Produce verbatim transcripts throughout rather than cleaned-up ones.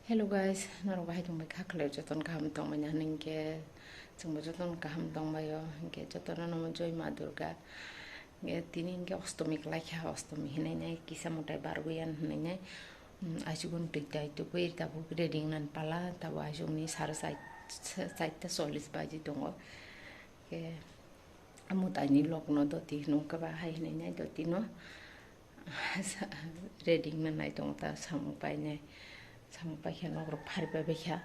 Hello guys, norok bahai tongbai kha khlai, jotono kaham tongmani hwnwi hinkhe chwngbo jotono kaham tongbaio, hinkhe jotono nomo Joi Ma Durga. Hinkhe tini hinkhe ostomi kwlai kha, ostomi hinwi nai kisa mwtai barwi yan hinwi nai, um, aisukun twi tai tubui tabuk ready wngna pala, tabuk aisukni sare char-, charta chollish baji tongo. Hinkhe mwtaini lokno doti hinwi khe bahai hinwi nai dotino. Ready wngna nai tongo ta, samung painai, samung paikha, nok rok phari pai baikha,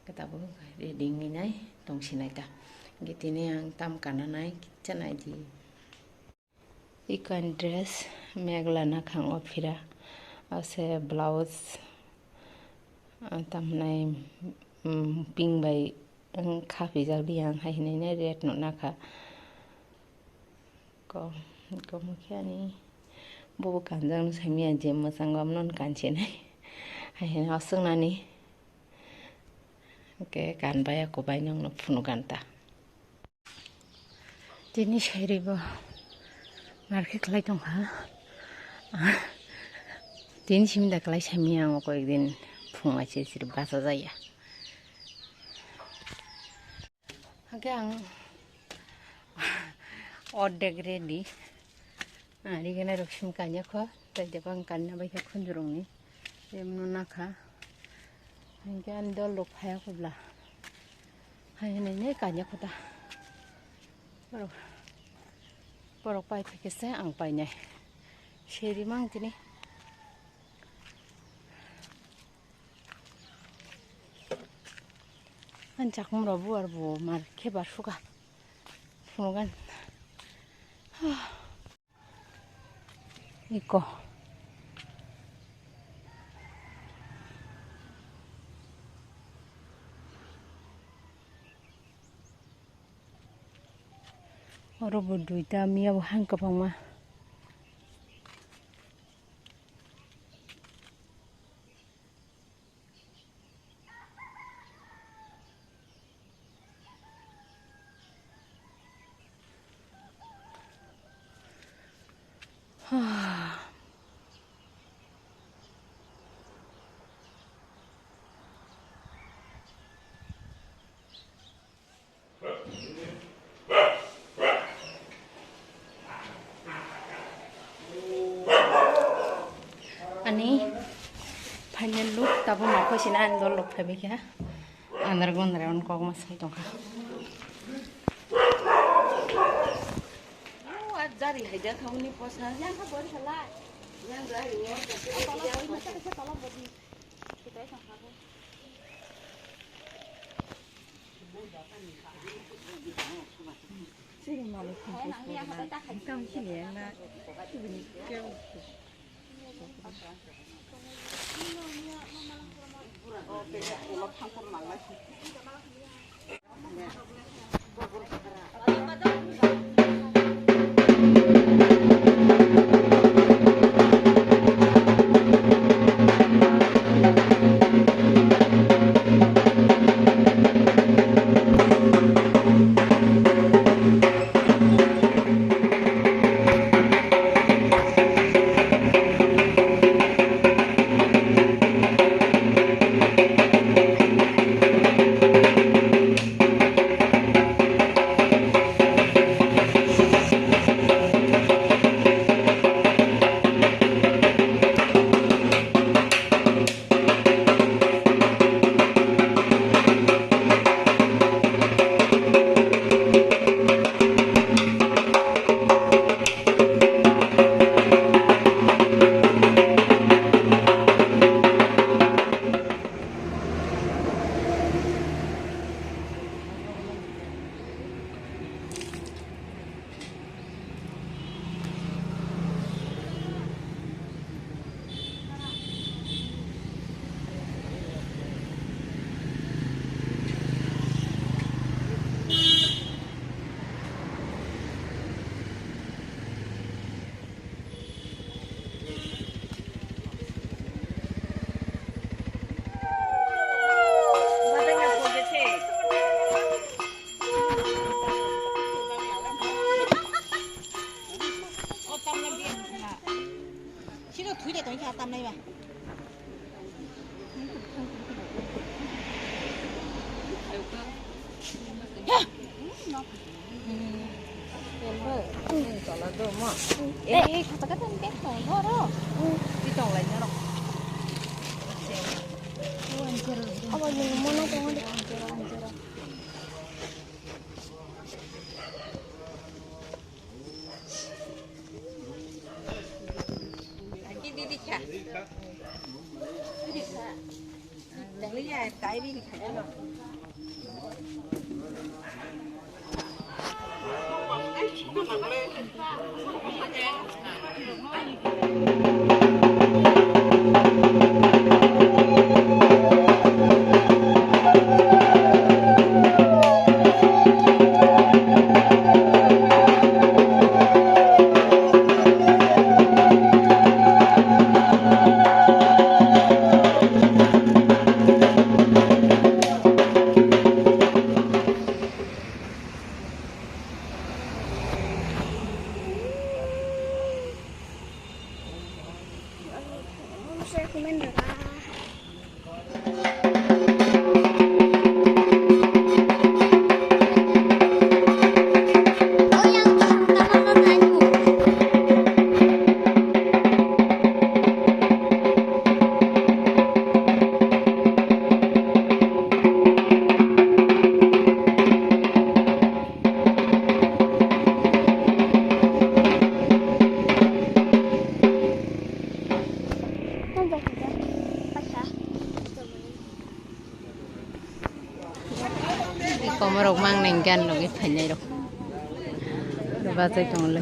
khe tabuk ready wngwi nai tong sinai ta. Hinkhe tini ang tam kana nai, kisa nai di. Ikon dress, megla nakhang o phira, ase blouse, ah, tamhinai, mm, pink bai, mm, khapijak di ang hai hinwi nai red no nakha. Ko, ko mokhe ani bobo kanjak no saimanya je mwchang bamno kansinai. Hai hino aswk nani. Oke, kan baya kubai nongno phunuk ganta. Tini sairibo market khlai tongkha. Tini simi da khlai saimanya ang koi din phung achi siri basa jaya. Hake ang ordek ready. Ari gana rok sim kanya kho, tai de bang kanya bai kha khunjurung ni. Em no nakha. Hingke ani dol rok phaya khobla. Hai hinai ne kanya kho ta. Borok, borok pai phai khe se ang pai nai. Seri mang tini. Ani chakmung rok buar bo mar khe bar suka. Phunuk gan. Iko. Oro bo duita miya bo hang kwbangma. Ani final look tabuk nokho sina ani dol rok phaibai kha. Andar gondar on kok ma sai tongkha. Jari hai jak kha uni posa. Eh, kata-kata ni bag tong, oro. Di tong lai, oro. Abo ni mono tongo de. Didi kha. Komo rok mang nang gan logi phainai rok. Bachai tong le.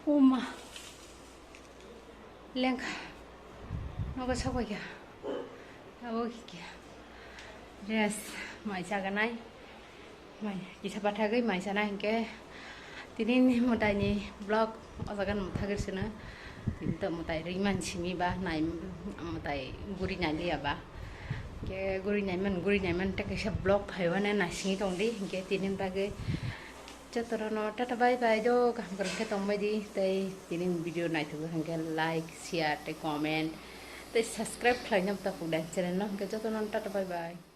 Uma. Lengkha. Nogo sabaikha. Abo khe dress mai chaganai. Mai kisa pathagwi mai chana hinkhe tini mwtaini vlog o jaga mwthagwi sino. Tini to mwtai rwi man simi ba nai mwtai guri nai liya ba. Ke guri nai man, guri nai man tei kaisa vlog phaiwano naisingwi tongdi hinkhe tini bagwi. Jotono tata bye bye do, kaham kwrwng khe tongbai di, tei tini video naithok hwnkhe like, share tei comment tei subscribe khlaina tapuk da channel no, hwnkhe jotono tata bye bye.